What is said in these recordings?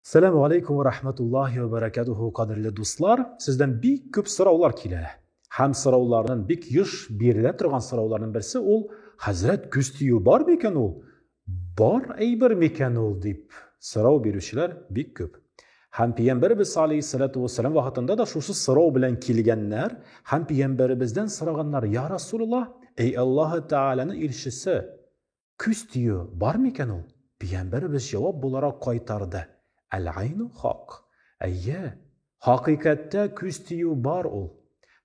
Сәләмү алейкум ва рахматуллахи ва баракатуху, кадерле дуслар! Сездән бик күп сораулар килә. Һәм сорауларның бик еш бирелә торган сорауларның берсе ул, хәзрәт, күз тию бар микән ул? Бар әйбер микән ул дип сорау бирүчеләр бик күп. Һәм пәйгамбәребез алейһиссалату вассалам вакытында да шушы сорау белән килгәннәр һәм пәйгамбәребездән сораганнар: "Я Расулуллаһ, эй Аллаһы Тәгаләнең илчесе, Күз тию бар микән ул? Пәйгамбәребез җавап буларак кайтарды, Әл-гайну хак. Әйе, хакыйкатьтә күз тию бар ул.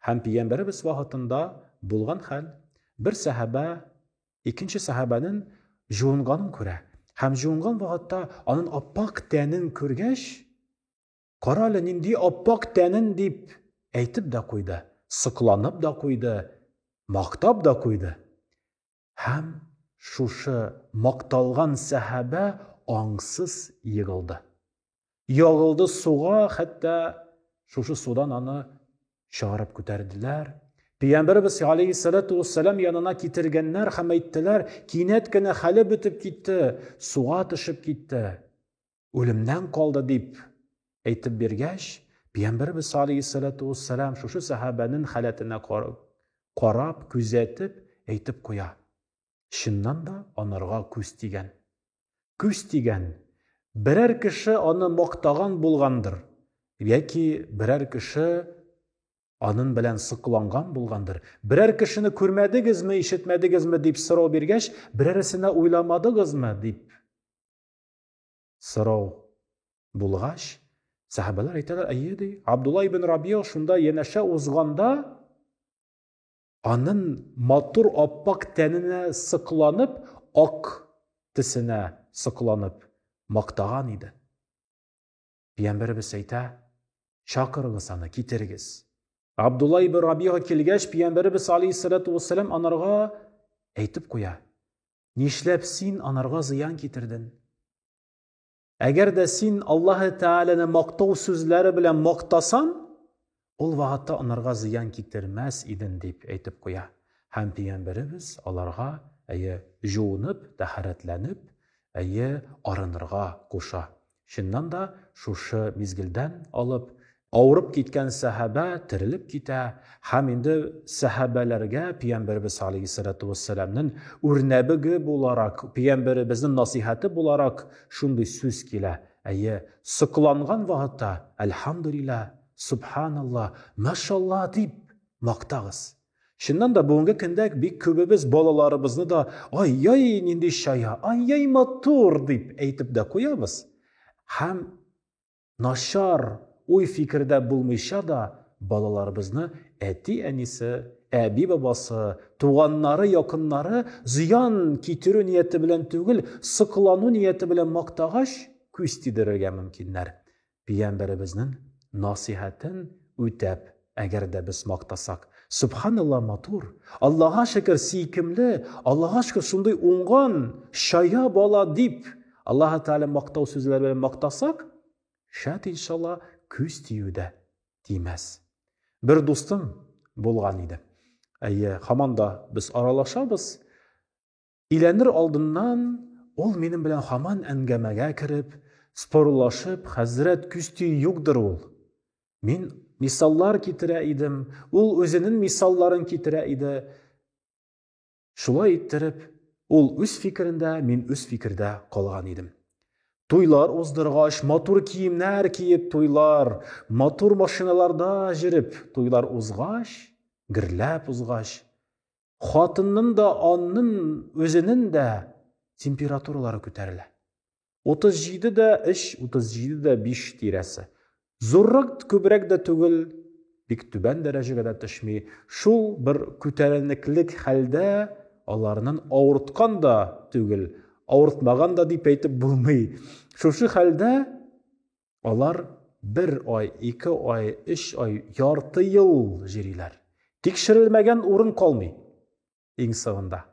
Һәм пәйгамбәребез вакытында булган хәл, бер сәхабә икенче сәхабәнең җуынганын күрә. Һәм җуынган вакытта аның аппак тәнен күргәч, Кара әле, нинди аппак тәнен, дип әйтеп дә куйды, сокланып да куйды, мактап да куйды. Һәм шушы макталган сәхабә аңсыз егылды. Ягылды суга, хәтта шушы судан аны чыгарып күтәрделәр. Пәйгамбәребез алейһиссалату вассалам янына китергәннәр һәм әйттеләр, кинәт кенә хәле бетеп китте, суга төшеп китте. Үлемнән калды дип әйтеп биргәч, Пәйгамбәребез алейһиссалату вассалам шушы сәхабәнең халәтенә карап, күзәтеп әйтеп куя. Чыннан да анарга күз тигән. Күз тигән. Берәр кеше аны мактаган булгандыр, яки берәр кеше анын белән сокланган булгандыр. Берәр кешене күрмәдегезме, ишетмәдегезме дип сорау биргәч, берәрсенә уйламадыгызмы дип сорау булгач, сәхабәләр әйтәләр, әйе ди. Абдулла ибн Рабиа шунда янәшә узганда анын матур аппак тәненә сокланып, ак төсенә сокланып мактаган иде. Пәйгамбәребез әйтә, чакырыгыз аны, китерегез. Абдулла ибн Рабига килгәч, пәйгамбәребез алейһиссалату вассалам анарга әйтеп куя. Нишләп син анарга зыян китерден? Әгәр дә син Аллаһы Тәгаләне мактау сүзләре белән мактасан, ул вакытта анарга зыян китермәс иден, дип әйтеп куя. Һәм пәйгамбәребез аларга, әйе, җуынып, тәһарәтләнеп, әйе, арынырга куша. Чыннан да, шушы мизгелдән алып, авырып киткән сәхабә терелеп китә һәм инде сәхабәләргә Пәйгамбәребез алейһиссалату вассәламнең үрнәбеге буларак, Пәйгамбәребезнең насыйхәте буларак шундый сүз килә. Әйе, сокланган вакытта, әлхәмдүлилләһ, субханаллаһ, машаллаһ дип мактагыз. Чыннан да бүгенге көндә бик күбебез балаларыбызны да ай-яй нинди чая, ай-яй матур дип әйтеп дә куябыз. Һәм начар уй-фикердә булмыйча да балаларыбызны әти-әнисе, әби-бабасы, туганнары, якыннары зыян китерү нияте белән түгел, соклану нияте белән мактагач, күз тидерергә мөмкиннәр. Пәйгамбәребезнең насыйхәтен үтәп, әгәр дә без мактасак, Сөбханалла, матур, Аллага шөкер, сөйкемле, Аллага шөкер, шундый уңган, чая бала дип, Аллаһы Тәгалә мактау сүзләре белән мактасак, шәт иншалла күз тию дә тимәс. Бер дустым булган иде. Әйе, һаман да без аралашабыз. Өйләнер алдыннан ул минем белән һаман әңгәмәгә кереп, спорлашып, хәзрәт, күз тию юкдыр ул. Мин мисаллар китерә идем, ул үзенең мисалларын китерә иде. Шулай иттереп, ул үз фикерендә, мин үз фикердә калган идем. Туйлар уздыргач, матур киемнәр киеп туйлар, матур машиналарда җөреп туйлар узгач, гөрләп узгач, Хатынның да, аннын үзенең дә температуралары күтәрелә. 37 дә 3, 37 дә 5 тирәсе. Зуррак, күбрәк дә түгел, бик түбән дәрәҗәгә дә төшми. Шул бер күтәренеклек хәлдә аларның авырткан да түгел, авыртмаган да дип әйтеп булмый. Шушы хәлдә Алар бер ай, ике ай, өч ай, ярты ел җөриләр. Тикшерелмәгән урын калмый. Иң соңында,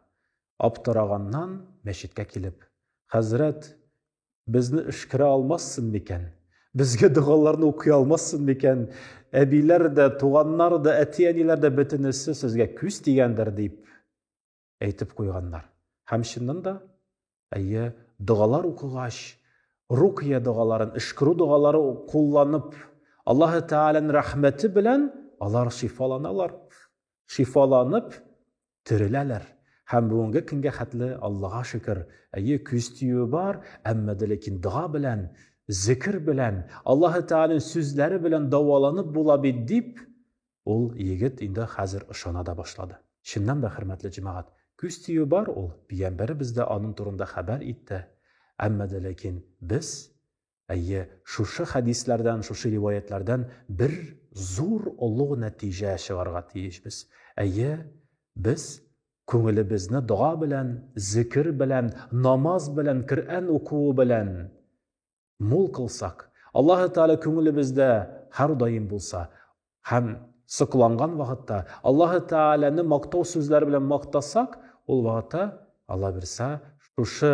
аптыраганнан мәчеткә килеп, хәзрәт, безне өшкерә алмассың микән? Безгә догаларны укый алмассың микән? Әбиләр дә, туганнар да, әти-әниләр дә бөтенесе сезгә күз тигәндер, дип әйтеп куйганнар. Һәм чыннан да, әйе, догалар укыгач, Рукия догаларын, өшкерү догалары кулланып, Аллаһы Тәгаләнең рәхмәте белән алар шифаланалар. Шифаланып тереләләр. Һәм бүгенге көнгә хәтле Аллага шөкер, әйе, күз тиюе бар, әмма дә ләкин дога белән, зикер белән, Аллаһы Тәгаләнең сүзләре белән дәваланып була бит дип, ул егет инде хәзер ышана да башлады. Чыннан да, хөрмәтле җәмәгать, күз тию бар ул, пәйгамбәребез дә аның турында хәбәр итте. Әмма дә ләкин без, әйе, шушы хәдисләрдән, шушы риваятьләрдән бер зур олуг нәтиҗә чыгарга тиешбез. Әйе, без күңелебезне дога белән, зикер белән, намаз белән, Коръән укуы белән мул кылсак, Аллаһы Тәгалә күңелебездә һәрдаим булса һәм сокланган вакытта Аллаһы Тәгаләне мактау сүзләре белән мактасак, ул вакытта Алла бирсә, шушы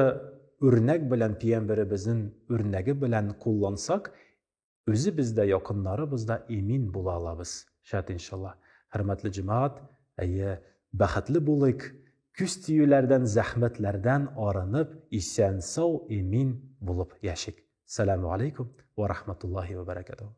үрнәк белән пәйгамбәребезнең үрнәге белән куллансак, үзебез дә, якыннарыбыз да имин була алабыз. Шәт иншалла. Хөрмәтле җәмәгать, әйе, бәхетле булыйк, күз тиюләрдән, зәхмәтләрдән арынып, исән-сау, имин булып яшик. Сәламү алейкум ва рахматуллахи ва баракатуһ.